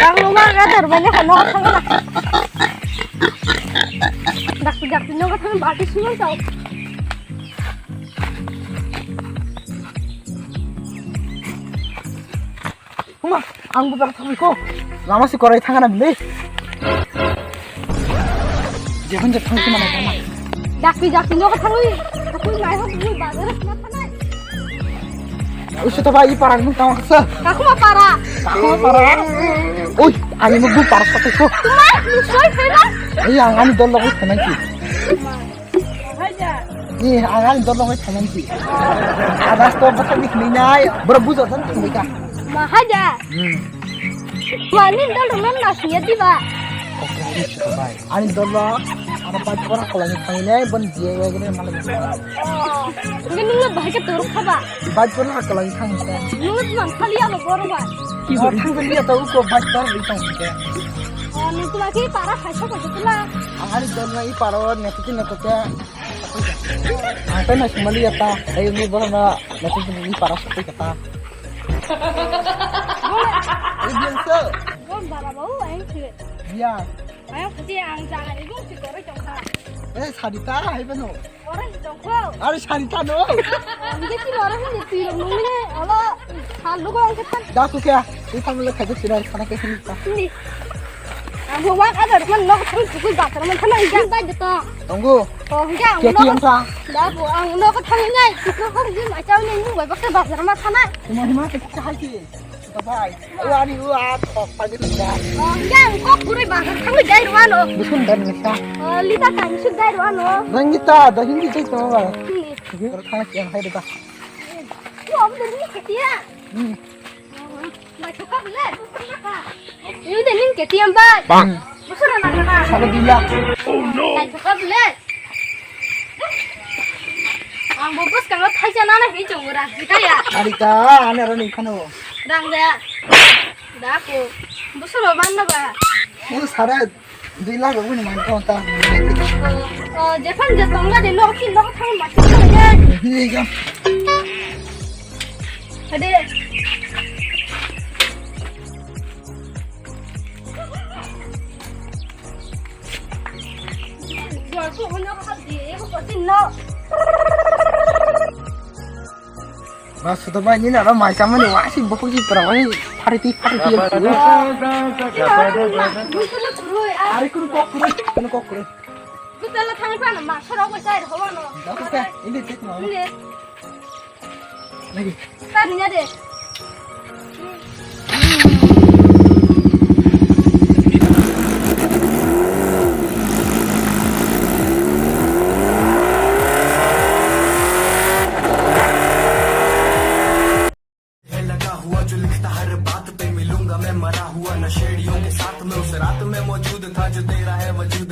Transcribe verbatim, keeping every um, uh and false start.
Ang nungma gadar bani hono thangla. Dakti dakti nogo thang bati sungo tau. Huma, ang bo bak thangko. Lama si korai thangana bile. Jebon je thangsi mana thangma. Dakti dakti nogo thangwi. Thangwi mai hok ni bazar na thanai. Usu to bai parang nung tawang sa. Kakuma para. Kakuma para. Oi, ani mo bu para sa ko. Tumai, ni soi phela. Ai ang ani dol logo thanai ki. Ni ang ani dol logo thanai ki. Adas to basa ni khnai nai. Bro bujo san thanai ka. Mahaja. Hmm. Mani dol rong na siya diba. Oke, usu to bai. Ani dolo, ano bike pora kalani thangwi nai, bon jiya ya gini malam. Oh, ini nunggu bahaya turun kaba. Bike pora kalani thangwi nai. Nunggu tuan kali ano boro ba. Oh, thangwi liya tau ko bike pora li thangwi ke. Oh, nunggu lagi para hai sa ko jepula. Ani dolo i paro neto ti neto ke. Ang tai na sumali ya ta, ai ni boro na neto ti ni para sa ko ta. Ini biasa. Bon bara bau ai sih. Iya. Ayo, pati ang jaga ni gong si koroi tong kha. Eh, Sarita, hai bano. Koroi tong kho. Are Sarita no. Ang je si lora hin je tui lom nung ni, olo, hal lugo ang ketan. Da ku kya? Tui thamle khai je sinar khana ke hin ta. Ni. Ang bo wak ada man nok thang tukui batar man thana ijang bai de to. Tonggo. Oh, ijang. Ke nok. Tiang sa. Da bo ang nok thang ngai, ko ko je ma chau ni nung bai bakta batar ma thana. Kuma hima ke hai ki. Bai, wani wa thok pagi da. Oh, yang kok gurui bazar thangwi dai rwano. Busun dan nisa. Oh, lita tani suk dai rwano. Nangita, da hindi jai tama ba. Hmm. Kor thang kian hai da. Yo, abu dari ni ketia. Hmm. Mai thoka bele, busun naka. Yo de ning ketia bai. Bang. Busun naka. Sabo dila. Mai thoka bele. Ang bo bwskango thaisa nana hinwi chongo rang si kaya. Ari ka, ani aro ni phano. Rang da. Da ko. Bwswro manna ba. Mo sare dui lakh rok ni man ko ta. Oh, jephan je tongga de nok si nok thang ma si kaya. Ni ga. Hade. Ba sudo bai ni na ro mai chamani wa si bokhok ji pra wai phari ti phari ti. Ari kunu kok kuru, kunu kok kuru. Gutala thang pa na ma soro ko sai ho no. Da ko ka, ini tik ma. Ini. Lagi. Tadi nya de. है लगा हुआ जो लिखता हर बात पे, मिलूंगा मैं मरा हुआ नशेड़ियों के साथ में, उस रात में मौजूद था जो तेरा है वजूद।